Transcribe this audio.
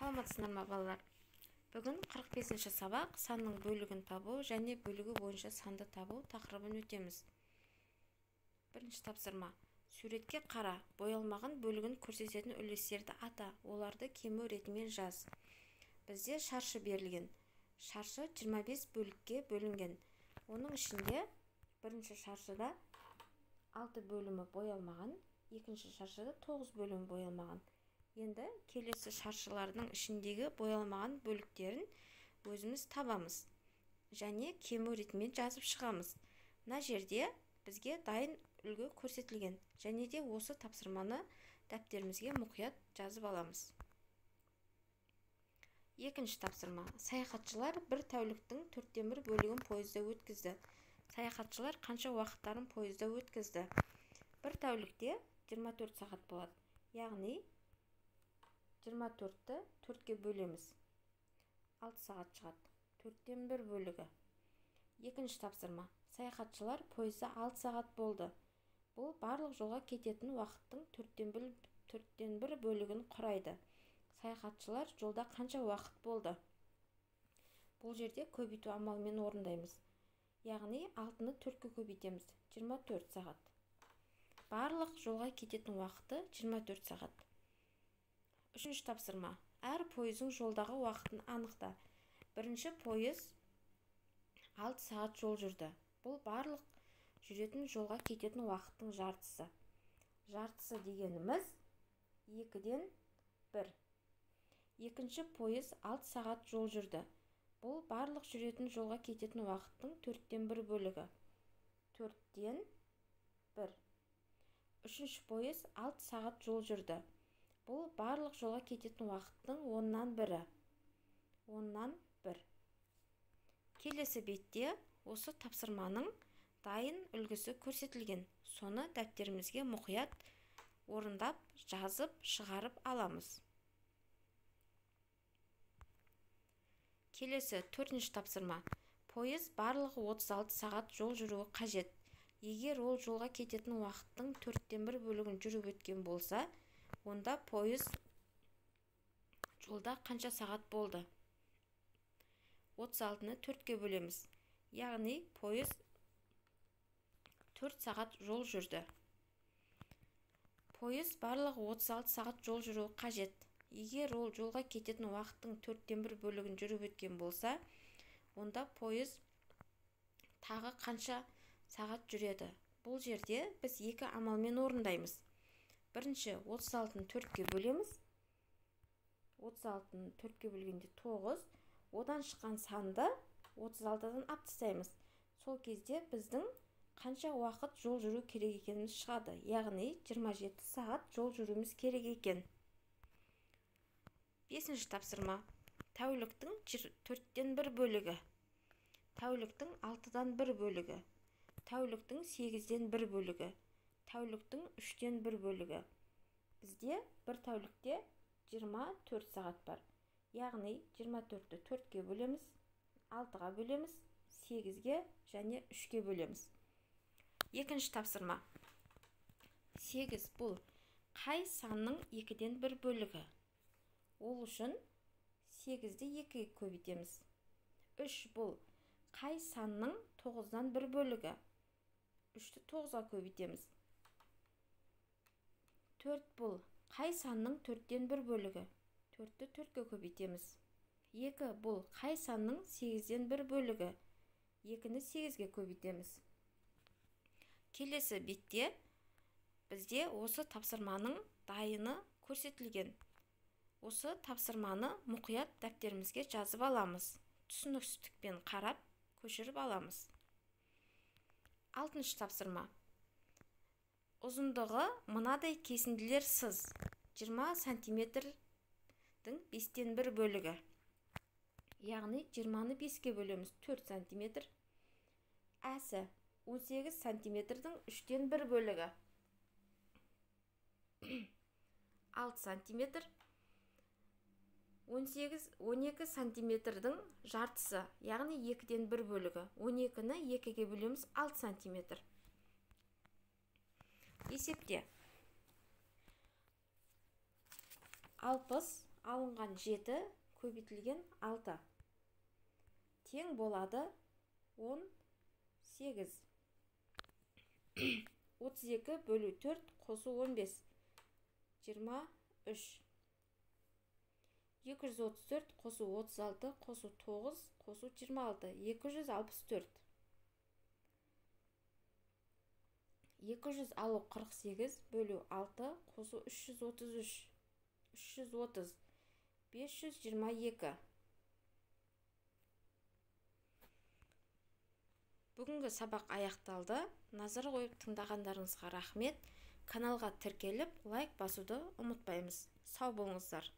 Саламатсыздар ма, балалар? Бүгін 45-ші сабақ санның бөлігін табу және бөлігі бойынша санды табу тақырыбын өтеміз. Бірінші тапсырма. Суретке қара, боялмаған бөлігін көрсететін үлестерді ата, оларды кему ретімен жаз. Бізде шаршы берілген. Шаршы 25 бөлікке бөлінген. Оның ішінде бірінші шаршыда 6 бөлімі боялмаған, екінші шаршыда 9 бөлімі боялмаған. Енді келесі шаршылардың ішіндегі боялмаған бөліктерін өзіміз табамыз және кему ретімен жазып шығамыз. Мына жерде бізге дайын үлгі көрсетілген және де осы тапсырманы дәптерімізге мұқият жазып аламыз. Екінші тапсырма. Саяхатшылар бір тәуліктің 1/4 бөлігін пойызда өткізді. Саяхатшылар қанша уақыттарын пойызда өткізді? Бір тәулікте 24 сағат болады. Яғни 24-ті 4-ке бөлеміз. 6 сағат шығады. 1/4 бөлігі. Екінші тапсырма. Саяхатшылар пойызда 6 сағат болды. Бұл барлық жолға кететін уақыттың 1/4 бөлігін құрайды. Саяхатшылар жолда қанша уақыт болды? Бұл жерде көбейту амалымен орындаймыз. Яғни 6-ны 4-ке көбейтеміз. 24 сағат. Барлық жолға кететін уақыты 24 сағат. Үшінші тапсырма. Әр пойыздың жолдағы уақытын анықта. Бірінші пойыз 6 сағат жол жүрді. Бұл барлық жүретін жолға кететін уақыттың жартысы. Жартысы дегеніміз 2-ден 1. Екінші пойыз 6 сағат жол жүрді. Бұл барлық жүретін жолға кететін уақыттың 1/4 бөлігі. 4-тен 1. Үшінші пойыз 6 сағат жол жүрді. Бұл барлық жолға кететін уақыттың 1/10-і. 1/10. Келесі бетте осы тапсырманың дайын үлгісі көрсетілген. Соны дәптерімізге мұқият орындап, жазып, шығарып аламыз. Келесі төртінші тапсырма. Пойыз барлығы 36 сағат жол жүруі қажет. Егер ол жолға кететін уақыттың 1/4 бөлігін жүріп өткен болса, онда пойыз жолда қанша сағат болды? 36-ны 4-ке бөлеміз. Яғни пойыз 4 сағат жол жүрді. Пойыз барлығы 36 сағат жол жүруі қажет. Егер ол жолға кететін уақыттың 1/4 бөлігін жүріп өткен болса, онда пойыз тағы қанша сағат жүреді? Бұл жерде біз екі амалмен орындаймыз. Бірінші, 36-ны 4-ке бөлеміз. 36-ны 4-ке бөлгенде 9. Одан шыққан санды 36-дан алып тастаймыз. Сол кезде біздің қанша уақыт жол жүру керек екеніміз шығады. Яғни 27 сағат жол жүруіміз керек екен. Бесінші тапсырма. Тәуліктің 1/4 бөлігі. Тәуліктің 1/6 бөлігі. Тәуліктің 1/8 бөлігі. Тәуліктің 1/3 бөлігі. Бізде бір тәулікте 24 сағат бар. Яғни 24-ті 4-ке бөлеміз, 6-ға бөлеміз, 8-ге және 3-ке бөлеміз. Екінші тапсырма. 8 бұл қай санның 1/2 бөлігі? Ол үшін 8-ді 2-ге көбейтеміз. 3 бұл қай санның 1/9 бөлігі? 3-ті 9-ға көбейтеміз. 4 бұл қай санның 1/4 бөлігі? 4-ті 4-ке көбейтеміз. 2 бұл қай санның 1/8 бөлігі? 2-ні 8-ге көбейтеміз. Келесі бетте бізде осы тапсырманың дайыны көрсетілген. Осы тапсырманы мұқият дәптерімізге жазып аламыз. Түсініксіздікпен қарап, көшіріп аламыз. Алтыншы тапсырма. Ұзындығы мынадай кесінділер сыз. 20 сантиметрдің 1/5 бөлігі. Яғни 20-ны 5-ке бөлеміз, 4 сантиметр. Әсі 18 сантиметрдің 1/3 бөлігі. 6 сантиметр. 12 сантиметрдің жартысы, яғни 1/2 бөлігі. 12-ні 2-ге бөлеміз, 6 сантиметр. Есепте 60 Алынған 7 көбейтілген 6 тең болады 18. 32 бөлу 4 қосу 15 23. 234 қосу 36 қосу 9 қосу 26 264. 200 алу 48 бөлу 6 қосу 333 330 522. Бүгінгі сабақ аяқталды. Назар қойып тыңдағандарыңызға рахмет. Каналға тіркеліп, лайк басуды ұмытпаймыз. Сау болыңыздар.